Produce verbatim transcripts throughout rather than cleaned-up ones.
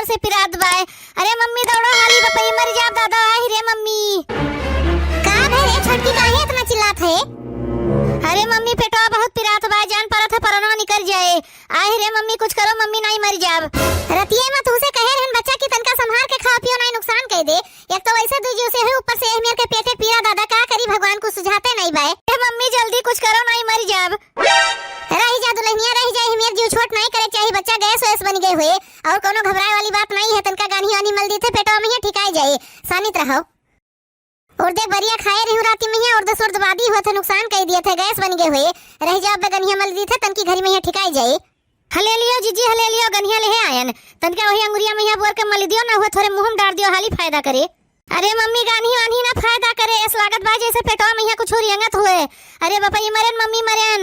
से पिरात बाय। अरे मम्मी दौड़ो हाली बपई मर जाब दादा, आहि रे मम्मी। का भे रे छोटकी काहे इतना चिल्लात है? अरे मम्मी पेटवा बहुत पिरात बाय, जान परत है परनवा निकल जाए। आहि रे मम्मी कुछ करो मम्मी नाई मर जाब। रतिये में तुहसे कहे रहन बच्चा कि तनका संभार के खाओ पियो नाई नुकसान कइ दे। एक तो वैसे दुई जीव से है ऊपर से एह मेर के पेटे पीरा दादा का करी भगवान कुछ सुझाते नाई बाय। ए मम्मी जल्दी कुछ करो नाई मर जाब। रहि जा दुलहिनिया रहि जा, एह मेर जीव छोट नाई करे चाही बच्चा गैस वैस बनि गए हुए। अउर कउनो घबराए वाली बात नाहीं है, तनका गान्ही वान्ही मल दीथे, पेटवा महिया ठिकाए जाए, सानित रहो। उर्दे बरिया खाए रहिउ राती महिया, उर्द सुर्द बादी हुआ थे, नुकसान कइ दिए थे, गैस बनि गए हुए। रहि जाओ, अब्बे गन्हिया मल दीथे, तनकी घरी महिया ठिकाए जाए। हले लियो जीजी, हले लियो, गन्हिया लेहे आयन। तनका वही अंगुरिया महिया बोर के मल दियो, ना हुआ थोरे मुँह में डार दियो, हाली फायदा करे। अरे मम्मी, गान्ही वान्ही ना फायदा करे, एस लागत बा जैसे पेटवा महिया कुछ रेंगत हुए। अरे बपई मरेन मम्मी मरेन।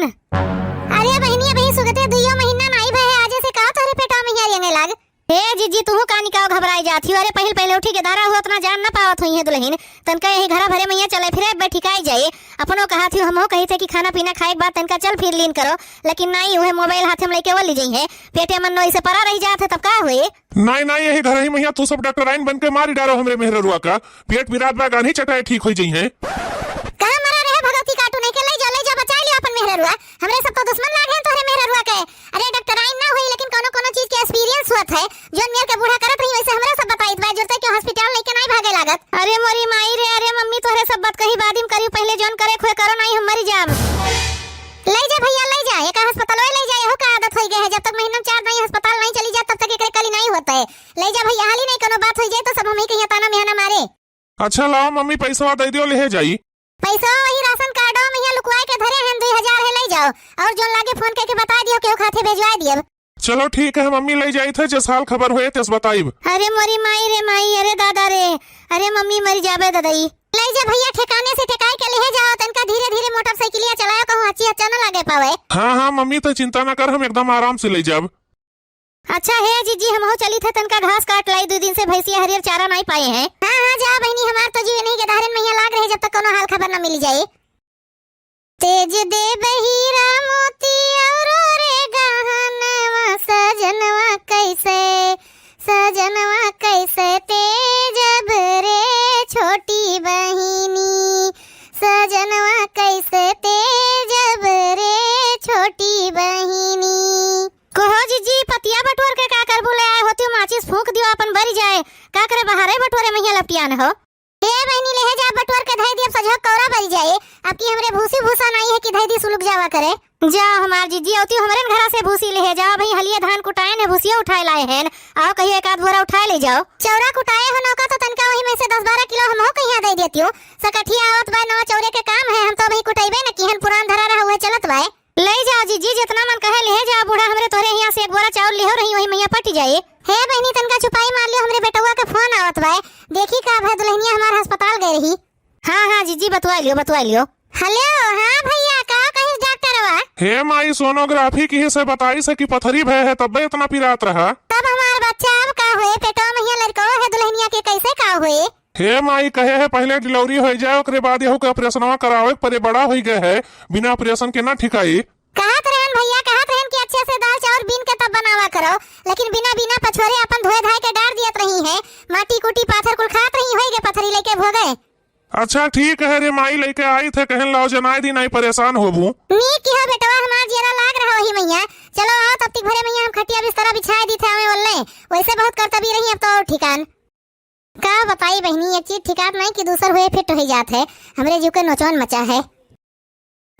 अरे बहिनी, अबही सुगते दुइयो महीना नाई भए, आजे से का तोहरे पेटवा महिया रेंगे लाग? हे जीजी, तुहू का निकाओ घबराई जात हियो। अरे पहिल पहिले उठी के धारा हुआ, उतना जान ना पावत हुई है दुलहिन। तनका यही घरा भरे महिया चले फिरे, अब्बे ठिकाई जाए। अपनो कहा थी, हमहू कही थे कि खाना पीना खाए के बाद तनका चल फिर लीन करो, लेकिन नाई, उहे मोबाइल हाथे में लेके वो ली जइहे। पेटे मन्नो इसे परा रहि जात है, तब का हुए? नाई, नाई, यही घर ही महिया तू सब डॉक्टराइन बन के मारी डारो हमरे मेहररुआ का। पेट पिरात बा, गान्ही चटाए ठीक होई जइहे। कहाँ मरा रहे भगवती काटू नहीं के, ले जा, ले जा, बचाई लियो अपन मेहररुआ। हमरे सब तो दुश्मन लाग हैं तोहरे मेहररुआ के। अरे डॉक्टराइन ना हुई, लेकिन कोनो कोनो चीज के एक्सपीरियंस हुआ थे। जोन मेर के बूढ़ा करत रही वैसे हमरे सब बताइत बा, जुरते के हॉस्पिटल लेके नाई भागे लागत। अरे मोरी माई रे, अरे मम्मी तोहरे सब बात कही बादिम करी, पहिले जोन करे खोए करो नाई हम मरी जाब। ले जा भैया, ले जा, एका अस्पताल ले जा, एहू का आदत होई गए है। जब तक महीना में चार दाई अस्पताल नहीं चली जात, तब तक एकरे कली नहीं होता है। ले जा भैया, हाली नहीं कोनो बात होई जाए तो सब हमही कहिया ताना मेहना मारे। अच्छा लाओ मम्मी, पैसवा दे दियो, लेहे जाई। पैसवा वही राशन कार्डवा में यहाँ लुकवाए के धरे हैं, दुई हजार है, ले जाओ। और जोन लागे फोन करके बता दियो, केहू खाते भेजवा दियो। चलो ठीक है मम्मी, ले जाई थे, जस हाल खबर होए तस बताइब। अरे मोरी माई रे माई, अरे दादा रे, अरे मम्मी मरी जाबे ददई। ले जा भैया, ठिकाने से ठिकाए के लेहे जाओ, तनका धीरे धीरे मोटरसाइकिलिया चलाओ, कहूँ हच्ची हच्चा न लागे पावे। हाँ, हाँ मम्मी, तो चिंता ना कर, हम एकदम आराम से ले जाब। अच्छा हे जीजी, हमहू चली थे, तनका घास काट लाई, दो दिन से भैंसिया हरियर चारा नाई पाए हैं। हाँ, हाँ, जा बहिनी, हमार तो जीव नहीं के धारन मैया लाग रहे, जब तक कोनो हाल खबर न मिल जाए। तेज देब हीरा मोती औरो रे गहनवा, सजनवा कैसे, सजनवा कैसे तेजब रे छोटी बहिनी, सजनवा कैसे तेजब रे छोटी बहिनी। कहो जीजी, पतिया बटोर के का करबू, ले आए होती माचिस फूंक दियो, अपन बरी जाए, का करे बहारे बटोरे महिया लपटियान हो। हे बहिनी, लेहे जा बटोर के धई दियब, सजहक कौरा बरी जाए। अब की हमरे भूसी भूसा नाई है कि धई दी सुलुक जावा करे। जा हमार जीजी, औती हमरे न घरा से भूसी लेहे जा। भाई हलिए धान कुटाए ने भूसिया उठाए लाए हैं। आओ कहियो एक आध बोरा उठाए ले जाओ। चौरा कुटाए हो नौका तो तनका वही में से दस बारह किलो हमहू कहिया दे देती हूँ। सकठिया आवत बा, नवा चौरे के काम है, हम तो अभी कुटैबे न किहन, पुरान धरा रहा हुए चलत बाए। ले जाओ जीजी, जितना मन कहे ले जाओ, बूढ़ा हमरे तोहरे हियां से एक बोरा चाउर लिहो रही, वही मैया पट जाए। हे बहिनी, तनका छुपाई मार लियो, हमरे बेटउआ के फोन आवत बाए। देखी का भय दुलहिनिया हमार अस्पताल गए रही। हाँ, हाँ जीजी, बतवा लियो, बतवा लियो। हेलो, हाँ भैया, का कहिस डॉक्टरवा? हे माई, सोनोग्राफी किहे से बताइस कि पथरी भय है, तब्बे इतना पिरात रहा। तब हमार बच्चा अब का होए? पेटवा में हियां लड़कवा है दुलहिनिया के, कैसे का होए? हे माई, कहे है पहिले डिलीवरी होइ जाए, ओकरे बाद यहू के ऑपरेशनवा करावे के परे, बड़ा होइ गए है, बिना ऑपरेशन के ना ठिकाई। कहत रहन भैया, कहत रहन कि अच्छे से दाल चाउर बीन के तब बनावा करो, लेकिन बिना, बिना पछोरे अपन धोए धाए के डार दियत रही है, माटी कूटी पाथर कुल खात रही, होइ गए पथरी लेके भोगे। अच्छा ठीक है रे माई, लेके आई थे, कहन लाओ जनाए दी, नाई परेशान होबू। नीक किहो बेटवा, हमार जियरा लाग रहा वही मैया। चलो आओ, तब तक भरे मैया हम खटिया बिस्तरा बिछाए दी थे, आवे वल्ले। वैसे बहुत करतबी रही, अब तो और ठिकान। का बताई बहिनी, एक चीज ठिकात नहीं कि दूसर हुए फिट हो जात है। हमरे जीव के नोचवन मचा है।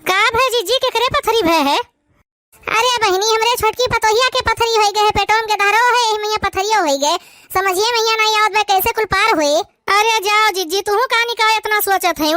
का भय जीजी, केकरे पथरी भय है? अरे बहिनी, हमरे छोटकी पतोहिया के पथरी होई गए है, पेटों के धरो है, यही मैया पथरियो होई गए। समझिए मैया नहीं आवत बा, कैसे कुल पार हुए। अरे जाओ जीजी, तुहू का निकाय इतना सोचत है?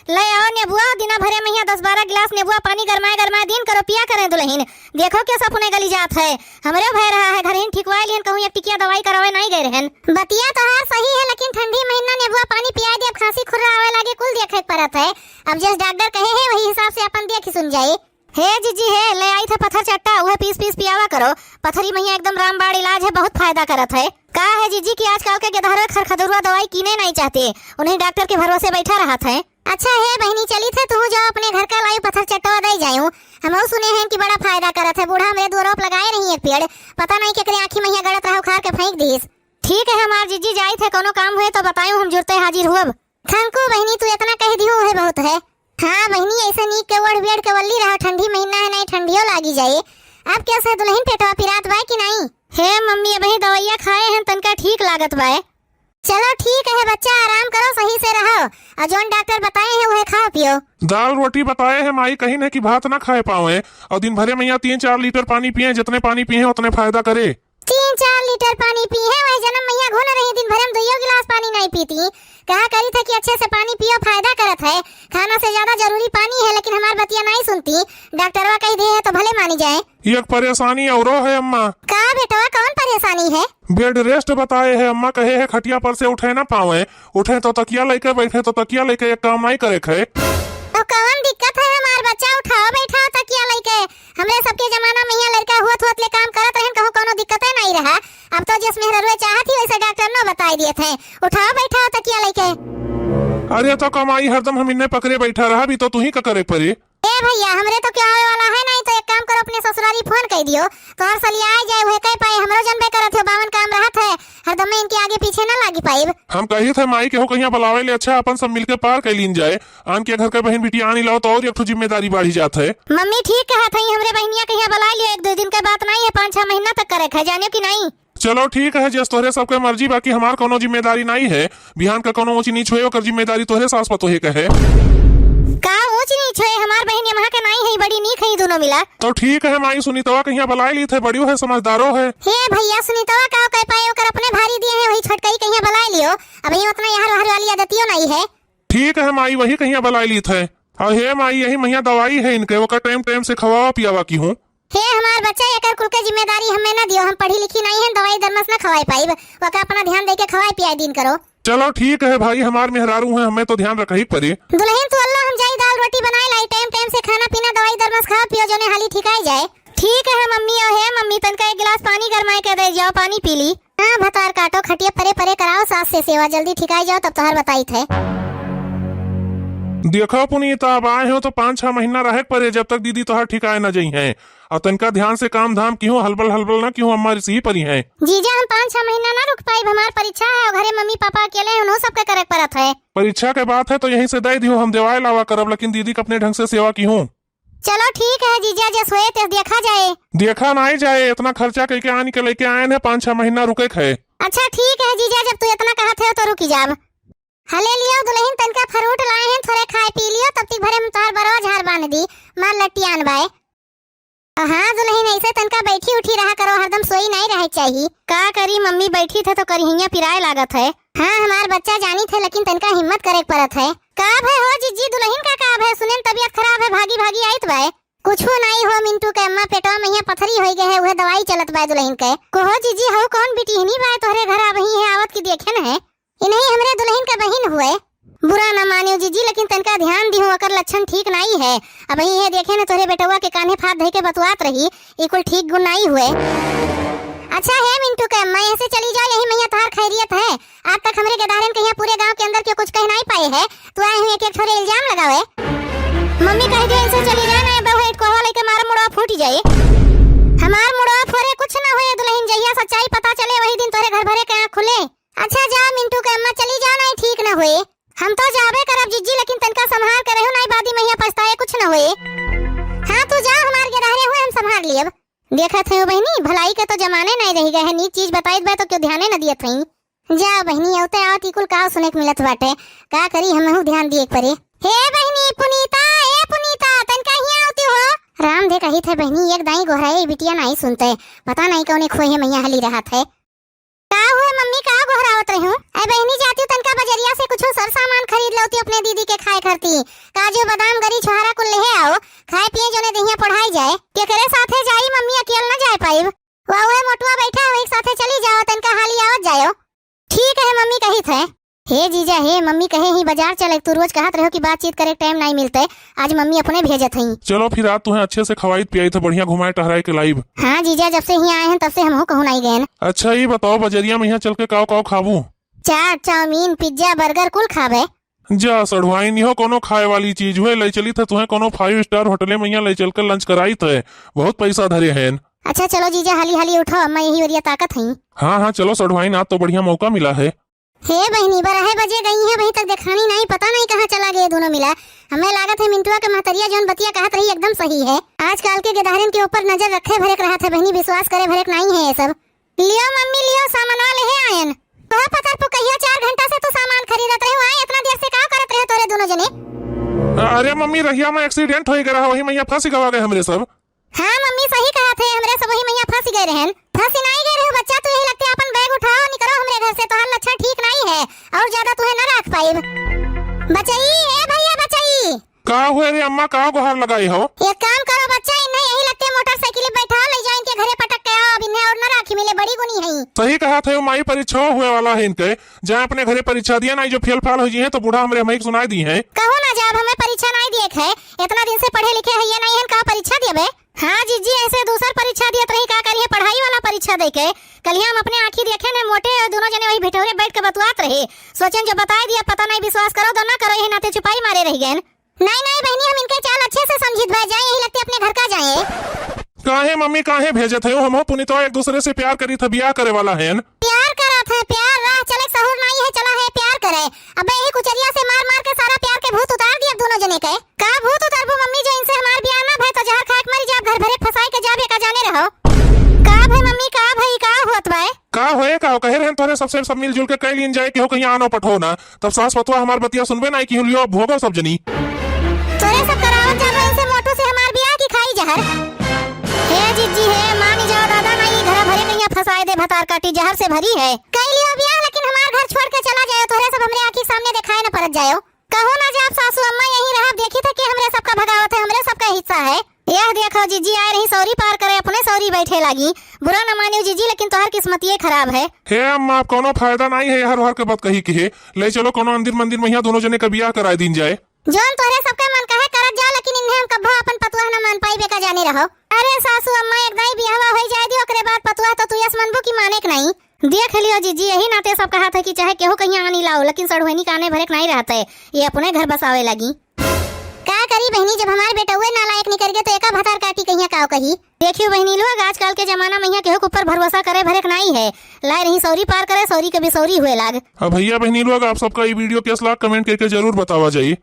ले आओ नेबुआ, दिना भरे मैया दस बारह गिलास नेबुआ पानी गरमाए गरमाए दिन करो, पिया करें दुलहिन। देखो कैसा पुने गली जात है। हमरे भय रहा है, घर ही ठिकवाए लिहन, कहूँ एक टिकिया दवाई करावे नहीं गए रहन। बतिया तोहार सही है, लेकिन ठंडी महीना नेबुआ पानी पियाए दे, अब खांसी खुर्रा आवे लागे, कुल देखे के परत है। अब जस डॉक्टर कहे है, वही हिसाब से अपन देख सुन जाए। हे जीजी हे, ले आई थे पत्थर चट्टा, उहे पीस पीस पियावा करो। पथरी मैया एकदम रामबाण इलाज है, बहुत फायदा करत है। का है जीजी कि आजकल के गेदहरो खरखदुरुआ दवाई कीने नहीं चाहते, उन्हीं डॉक्टर के भरोसे बैठा रहत है। अच्छा हे बहिनी, चली थे तू जाओ अपने घर का लाई पत्थर चट्टवा दे जायू। हमहू सुने हैं कि बड़ा फायदा करत है। बूढ़ा हमरे दुआरोप लगाए रही एक पेड़, पता नहीं केकरे आँखी मैया गड़त रहा, उखाड़ के फेंक दीस। ठीक है हमार जिज्जी, जाइत है, कौनो काम हुए तो बतायो, हम जुरते हाजिर हुअब। थैंक यू बहिनी, तू एतना कहि दिहू उहे बहुत है। हाँ बहिनी, ऐसे नीक के ओढ़ बेढ़ के वल्ली रहो, ठंडी महीना है, नाहीं ठंडियो लागि जाए। अब कइसे दुलहिन, पेटवा पिरात बाय कि नाहीं? हे मम्मी, अबहीं दवाइया खाए हैं, तनका ठीक लागत बाय। चलो ठीक है बच्चा, आराम करो, सही से रहो, अउर जौन डॉक्टर बताए हैं उहे खाओ पियो। दाल रोटी बताए हैं माई, कहिन है कि भात ना खाए पावे, अउर दिन भरे मइया तीन चार लीटर पानी पिए, जितने पानी पिए उतने फायदा करे। तीन चार लीटर पानी पिए, वही जनम मइया घुन रही, दिन भरे में दुइयो गिलास पानी नाहीं पीती। कहा करी था कि अच्छे से पानी पियो, फायदा करत है, खाना से ज्यादा जरूरी पानी है, लेकिन हमार बतिया नाहीं सुनती। डॉक्टरवा कहि दे है तो भले मानी जाए। एक परेशानी औरो है अम्मा। का बेटवा, कौन परेशानी है? बेड रेस्ट बताए है अम्मा, कहे है खटिया पर से उठे ना पावे, उठे तो तकिया लइके, बैठे तो तकिया लइके, एक काम नाहीं करे खे। तो कौन दिक्कत है हमार बच्चा, उठाओ बैठाओ तकिया लइके। हमरे सबके जमाना में यहाँ लड़का हुअत हुअत ले काम करत रहन, कहूँ कौनो दिक्कते नाहीं रहा। अब तो जिस मेहररुए चाहत ही वैसे डॉक्टर न बताए दिए थे, उठाओ बैठाओ तकिया लइके। अरे तो कमाई हरदम हम इन्ने पकड़े बैठा रहा, भी तो तू ही का करे पड़ी। ए भइया, हमरे तो क्या होए वाला है, नाहीं तो एक काम करो, अपने ससुरारी फोन कइ दियो, तोहर सलिया आ जाए, उहे कह पाए, हमरो जनबे करत हो, बावन काम रहत है, हरदम में इनके आगे पीछे ना लागी पाइब। हम कही थे माई के हो कहिया बुलावे ले, अच्छा अपन सब मिलके पार कइ लीन जाए, आन के घर के बहन बिटिया आनी लाओ तो और एक ठो जिम्मेदारी बढ़ी जात है। मम्मी ठीक कहत हई, हमरे बहनिया कहिया बुला लियो, एक दो दिन के बात नाहीं है, पाँच छह महीना तक करे है, जानियो कि नाहीं? चलो ठीक है, जस तोहरे सबके मर्जी, बाकी हमार कौनो जिम्मेदारी नाहीं है। बिहान का कौनो ऊंच नीच होए, ओकर जिम्मेदारी तोहरे सास पतोहे का है। का ऊंच नीच होए? हमार बहन यमहा के नाहीं है, बड़ी नीक है दोनों मिला। तो ठीक है माई, सुनीतवा कहिया बुलाए ली थे, बड़ियो है, समझदारो है। हे भइया, सुनीतवा का कह पाए, ओकर अपने भारी दिए हैं, वही छोटकई कहिया बुलाए लियो। अब ये उतना यहाँ रहर वाली आदतियों नाहीं है। ठीक है माई, वही कहिया बुलाए ली थे। और हे माई, यही मइया दवाई है इनके, ओकर टाइम टाइम से खवावा पियावा की हूँ। हे हमार बच्चा, एकर कुल के जिम्मेदारी हमें ना दियो, हम पढ़ी लिखी नाहीं हैं, दवाई दरमस ना खवाए पाइब, ओका अपना ध्यान दे के खवाए पियाए दिन करो। चलो ठीक है भाई, हमार मेहरारू हैं, हमें तो ध्यान रखही पड़ी। दुलहिन तू अल्लाह, हम जाई दाल रोटी बनाए लाई, टाइम टाइम से खाना पीना, दवाई दरमस खाओ पियो, जोने हाली ठिकाए जाए। ठीक है मम्मी, ओ हे मम्मी, तनका एक गिलास पानी गरमाए के दे जाओ, पानी पी ली। हाँ, भतार काटो, खटिया परे परे कराओ, सास से सेवा, जल्दी ठिकाए जाओ, तब तोहर बताई थे। देखो पुनीता, अब आए हो तो पाँच छह महीना रहे के परे, जब तक दीदी तोहर ठिकाए न जई हैं। और तनका ध्यान से काम धाम किहूँ, हलबल हलबल ना किहूँ, अम्मा रिसी परी हैं। जीजा, हम पाँच छह महीना ना रुक पाइब, हमार परीक्षा है, और घरे मम्मी पापा अकेले हैं, उन्हों सबके करे के परत है। परीक्षा के बात है तो यहीं से दे दियो, हम देवाए लावा करब, लेकिन दीदी के अपने ढंग से सेवा किहूँ। चलो ठीक है जीजा, जस होए तस देखा जाए। देखा नाहीं जाए, इतना खर्चा कइके आन के लइके आएन है, पाँच छह महीना रुके के है। अच्छा ठीक है जीजा, जब तू इतना कहत है तो रुकी जाब। हले लियो दुलहिन, तनका fruit लाए हैं, थोरे खाए पी लियो, तब तक भरे हम तोहार बरवा झार बांध दी, मार लटियान बाय। हाँ दुलहिन, ऐसे तनका बैठी उठी रहा करो, हरदम सोई नाहीं रहे चाही। का करी मम्मी, बैठी थे तो करिहिया पिराए लागत है। हाँ हमार बच्चा जानी थे, लेकिन तनका हिम्मत करे के परत है। का भय हो जिज्जी, दुलहिन का का भय? सुनेन तबियत खराब है, भागी भागी आइत बाय। कुछू नाहीं हो मिंटू के अम्मा, पेटवा में यहाँ पथरी होई गए है, उहे दवाई चलत बाय दुलहिन के। कहो जिज्जी, हऊ कौन बिटिहनी बाय तोहरे घर अबही है, आवत की देखेन है? इन्हीं हमरे दुलहिन का बहिन हुए। बुरा न मानियो जिज्जी, लेकिन तनका ध्यान दिहो, ओकर लक्षण ठीक नाहीं है। अबही है देखेन तोहरे बेटवा के कान्हे फात धइ के बतुआत रही, ई कुल ठीक गुण नाहीं हुए। अच्छा हे मिंटू के अम्मा, ऐसे चली जाओ, यही मइया तोहार खैरियत है। आज तक हमरे गेदहरेन कहिया पूरे गांव के अंदर क्यों कुछ कह नाहीं पाए है, तू आए हुए एक एक ठोरे इल्जाम लगावे। मम्मी कह दे इनसे चली जाए ना, बहु एक कोहवा लेके मारा मुड़वा फूट जाए। हमार मुड़वा फोरे कुछ ना होए दुलहिन, जहिया सच्चाई पता चले वही दिन तोहरे घर भरे के आँख खुले। अच्छा जा मिंटू के अम्मा चली जा, नाहीं ठीक ना होए। हम तो जाबे करब जिज्जी, लेकिन तनका संभार के रहो, नाहीं बादी मइया पछताए कुछ ना होए। हाँ तू जा, हमार गेदहरे हुए हम संभार लियब। देखत है बहिनी, भलाई के तो जमाने नाहीं रहि गए है, नीक चीज बताइत बा तो क्यों ध्याने न दियत हई। जा बहिनी, अउते आवत ई कुल काव सुने के मिलत बाटे, का करी हमहू ध्यान दिए के परे। हे बहिनी पुनीता, ए पुनीता, तनका हियाँ अउती हो। राम दे कही थे बहिनी, एक दाई गोहराए बिटिया नाहीं सुनते, पता नाहीं कौने खोए है मइया हली रहत है। का हुए मम्मी, का गोहरावत रहू? ए बहिनी, जाती तनका बजरिया से कुछ सर सामान खरीद लौती अपने दीदी के खाए खरती, काजू बादाम गरी छोहारा कुल लेहे आओ, खाए पिए जोने देहिया पढ़ाई जाए। केकरे साथे जाई मम्मी, अकेल न जाए पाइब। वा उहे मोटुआ बैठा है, वही के साथे चली जाओ, तनका हाली आवत जायो। ठीक है मम्मी कही थे। हे जीजा, हे मम्मी कहे ही बाजार चले, तू रोज कहत रहो कि बातचीत करे टाइम नाहीं मिलते, आज मम्मी अपने भेजत हई। चलो फिर आज तुहें अच्छे से खवाई पियाई थे, बढ़िया घुमाए टहराए के लाइब। हाँ जीजा, जब से ही आए हैं तब से हमहू कहूँ नाहीं गए। अच्छा ये बताओ बजरिया में यहाँ चल के काव काव खाबू? चाट, चाउमीन, पिज्जा, बर्गर कुल खाबे। जा सढ़ुआइन, इहो कोनो खाए वाली चीज हुए, लइ चली थे तुहें कोनो five star होटले में यहाँ लइ चल के lunch कराई थे, बहुत पैसा धरे हैं। अच्छा चलो जीजा, हाली हाली उठो, अम्मा यही ओरिया ताकत हई। हाँ हाँ चलो सढ़ुआइन, आज तो बढ़िया मौका मिला है। हे बहिनी, बारह बजे गई हैं, अभी तक देखानी नाहीं, पता नाहीं कहाँ चला गए दुनो मिला। हमें लागत है मिंटुआ के महतरिया जौन बतिया कहत रही एकदम सही है। आजकल के गेदहरिन के ऊपर नजर रखे भरेक रहत है बहिनी, विश्वास करे भरेक नाहीं है ये सब। लियो मम्मी लियो, सामानवा लेहे आयन। वह पतरपु कहिया चार घंटा से तू सामान खरीदत रहे हो, आए इतना देर से का करत रहे तोरे दुनो जने? अरे मम्मी, रहिया में accident होइ गवा, वही मइया फंसी गवा गए हमरे सब। हाँ मम्मी, सही कहत है, हमरे सब वही मइया फंसी गए रहन। फंसी नाहीं गए रहे बच्चा, तू यही लगते अपन bag उठाओ, निकरो हमरे घर से, तोहार लक्षण ठीक नाहीं है, और ज्यादा तुहे न राख पाइब। बचई, ए भइया बचई। का हुए रे अम्मा, का गुहार लगाई हो? एक काम करो बच्चा, इन्हें यही लगते मोटरसाइकिल बैठाओ, ले जाओ इनके घरे पटक के आओ, अब इन्हें और न राखी मिले, बड़ी गुनी है। सही कहत है, माई परीक्षा हुए वाला है इनके, जाए अपने घरे परीक्षा दिया, नाहीं जो फेल फाल होइ जइहैं तो बूढ़ा हमरे हमही के सुनाई दिहैं। कहूँ ना जाब, हमें परीक्षा नाहीं दिए के है, इतना दिन से पढ़े लिखे है ये नाहीं है, का परीक्षा देबे? हाँ जीजी, ऐसे दूसर परीक्षा दियत रही, का करिहैं पढ़ाई वाला परीक्षा दे के। कलिया हम अपने आँखी देखे ने मोटे और दुनो जने वही भिठौरे बैठ के बतुआत रहे, सोचेन जो बताए दिया, पता नाहीं विश्वास करो तो ना करो, यही नाते चुपाई मारे रह गए। नाहीं नाहीं बहिनी, हम इनके चाल अच्छे से समझित बा, जाए यही लगते अपने घर का जाए। काहे मम्मी, काहे भेजत है? हमहू पुनितवा एक दूसरे से प्यार करित है, बियाह करे वाला है। प्यार करत है, प्यार राह चले सहूर नाहीं है, चला है प्यार करे। अबे यही कुचरिया से मार मार के सारा प्यार के भूत उतार दिया दुनो जने के। का भूत उतारबू मम्मी, जो इनसे हमार बियाह ना भय तो जहर खाए के मरी जाब, घर भरे फंसाए के जाब, ये का जाने रहो। का भय मम्मी, का भय, का होत बा? का होए का हो? कहे रहन तोहरे सबसे सब मिलजुल के कई लीन जाए, केहू कहीं आनो पठो ना। तब सास पतवा हमार बतिया सुनबे ना, कि लियो भोगो सब जनी। तोरे सब करावत जाबो इनसे मोटू से हमार बियाह की खाई जहर। हे जिज्जी हे, मानी जाओ दादा ना, ये घरा भरे कहीं फंसाए दे, भतार काटी जहर से भरी है। कई लियो बियाह लेकिन हमार घर छोड़ के चला जायो, तोहरे सब हमरे आँखी सामने देखाए न परत जायो। कहूँ ना जाब सासू अम्मा, यहीं रहब, देखी थे कि हमरे सबका भगावत है, हमरे सबका हिस्सा है। यह देखो जिज्जी आए रही सौरी पार करे, अपने सौरी बैठे लागी। बुरा न मानियो जिज्जी, लेकिन तोहर किस्मतिये खराब है। हे अम्मा, अब कौनो फायदा नाहीं है, हर हर के बात कही के है। ले चलो कौनो अंदिर मंदिर में यहाँ दोनों जने का बियाह कराए दीन जाए। जौन तोहरे सबके मन कहे करत जाओ, लेकिन इन्हें हम कब्बो अपन पतुआ न मान पाई, बेका जाने रहो। अरे सासू अम्मा, एक दाई बियाहवा होई जाए दियो, ओकरे बाद पतुआ तो तू यस मनबू की माने के नाहीं। देख लियो जिज्जी, यही नाते सब कहत है कि चाहे केहू कहीं आनी लाओ, लेकिन सढ़ुआइनी काने भरे के नाहीं रहत है, ये अपने घर बसावे लागी। का करी बहिनी, जब हमार बेटउए नालायक निकल गए तो एका भतार काटी कहिया काव कही। देखियो बहिनी लोग, आजकल के जमाना में यहाँ केहू के ऊपर भरोसा करे भरे के नाहीं है। लाए रही सौरी पार करे, सौरी के भी सौरी हुए लाग। हाँ भइया बहिनी लोग, आप सबका ई video कैस लाग comment करके जरूर बतावा जाई।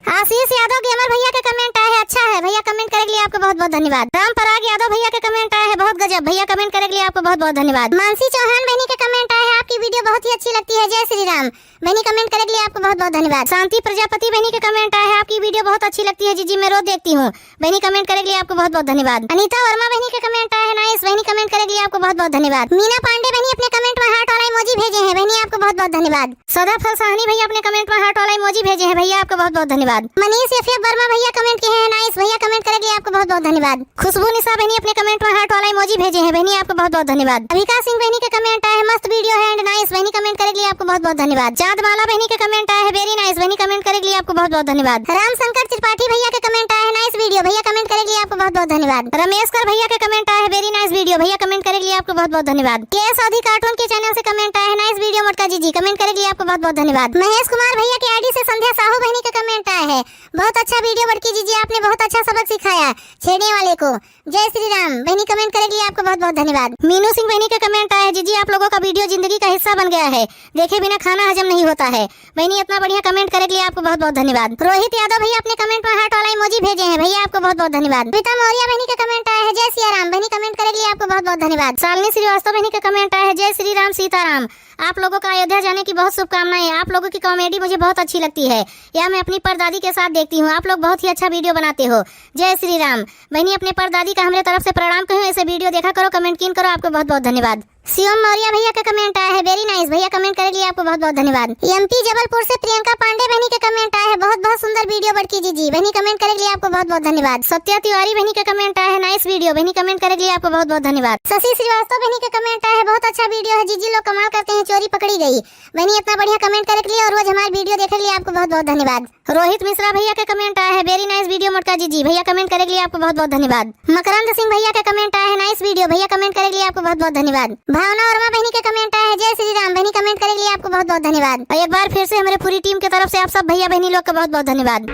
आशीष यादव gamer भइया के comment आए है, अच्छा है भइया, comment करे के लिए आपको बहुत बहुत धन्यवाद। राम पराग यादव भइया के comment आए है, बहुत गजब भइया, comment करे के लिए आपको बहुत बहुत धन्यवाद। मानसी चौहान बहिनी के comment आए है, आपकी video बहुत ही अच्छी लगती है, जय श्री राम। बहिनी comment करे के लिए आपको बहुत बहुत धन्यवाद। शांति प्रजापति बहिनी के comment आए है, आपकी video बहुत अच्छी लगती है जिज्जी, मैं रोज देखती हूँ। बहिनी comment करे के लिए आपको बहुत बहुत धन्यवाद। अनीता वर्मा बहिनी के comment आए है, nice बहिनी, comment करे के लिए आपको बहुत बहुत धन्यवाद। मीना पांडे बहिनी अपने comment में heart वाला emoji भेजे हैं, बहिनी आपको बहुत बहुत धन्यवाद। सदा फलसाहनी भइया अपने comment में heart वाला emoji भेजे हैं, भइया आपको बहुत बहुत धन्यवाद। मनीष एफ एफ वर्मा भइया comment किए हैं, nice भइया, comment करे के लिए आपको बहुत बहुत धन्यवाद। खुशबू निशा बहिनी अपने comment में heart वाला emoji भेजे हैं, बहिनी आपको बहुत बहुत धन्यवाद। अभिका सिंह बहिनी के comment आए हैं, मस्त video है and nice बहिनी, comment करे के लिए आपको बहुत बहुत धन्यवाद। चांदमाला बहिनी के comment आए हैं, very nice बहिनी, comment करे के लिए आपको बहुत बहुत धन्यवाद। राम शंकर त्रिपाठी भइया के comment आए हैं, nice video भइया, comment करे के लिए आपको बहुत बहुत धन्यवाद। रमेश कर भइया के comment आए हैं, very nice video भइया, comment करे के लिए आपको बहुत बहुत धन्यवाद। के एस अवधी cartoon के channel से comment आए हैं, nice video मोटका जिज्जी, comment करे के लिए आपको बहुत बहुत धन्यवाद। महेश कुमार भइया के ID से संध्या साहू बहिनी के comment आए हैं, बहुत अच्छा video बड़की जिज्जी, आपने बहुत अच्छा सबक सिखाया छेड़ने वाले को। जय श्री राम। बहिनी comment करे के लिए आपको बहुत बहुत धन्यवाद। मीनू सिंह बहिनी के comment आए हैं, जिज्जी आप लोगों का video जिंदगी का हिस्सा बन गया है, देखे बिना खाना हजम नहीं होता है। बहिनी इतना बढ़िया comment करे के लिए आपको बहुत बहुत धन्यवाद। रोहित यादव भइया अपने comment में heart वाला emoji भेजे हैं, भइया आपको बहुत बहुत धन्यवाद। प्रीता मौर्य बहिनी के comment आए हैं, जय सिया राम। बहिनी comment करे के लिए आपको बहुत बहुत धन्यवाद। शालिनी श्रीवास्तव बहिनी के comment आए हैं, जय श्री राम सीताराम। आप लोगों का अयोध्या जाने की बहुत शुभकामनाएं। आप लोगों की comedy मुझे बहुत अच्छी लगती है, यह मैं अपनी परदादी के साथ देखती हूँ। आप लोग बहुत ही अच्छा video बनाते हो। जय श्री राम। बहिनी अपने परदादी का हमरे तरफ से प्रणाम कहियो, ऐसे video देखा करो, comment कीन करो। आपको बहुत बहुत धन्यवाद। शिवम मौर्य भइया के comment आए हैं, very nice भइया, comment करे के लिए आपको बहुत बहुत धन्यवाद। एमपी जबलपुर से प्रियंका पांडे बहिनी के comment आए हैं, बहुत बहुत सुंदर video बड़की जिज्जी। बहिनी comment करे के लिए आपको बहुत बहुत धन्यवाद। सत्या तिवारी बहिनी के comment आए हैं, nice video। बहिनी comment करे के लिए आपको बहुत बहुत धन्यवाद। शशि श्रीवास्तव बहिनी के comment आए हैं, बहुत अच्छा video है जिज्जी लोग, कमाल करते हैं, चोरी पकड़ी गई। बहिनी इतना बढ़िया comment करे के लिए और रोज हमारे video देखे के लिए आपको बहुत बहुत धन्यवाद। रोहित मिश्रा भइया के comment आए हैं, very nice video मोटका जिज्जी। भइया comment करे के लिए आपको बहुत बहुत धन्यवाद। मकरंद सिंह भइया के comment आए हैं, nice video। भइया comment करे के लिए आपको बहुत बहुत धन्यवाद। भावना वर्मा बहिनी के comment आए हैं, जय श्री राम। बहिनी comment करे के लिए आपको बहुत बहुत धन्यवाद। और एक बार फिर से हमारे पूरी team के तरफ से आप सब भइया बहिनी लोग का बहुत बहुत धन्यवाद।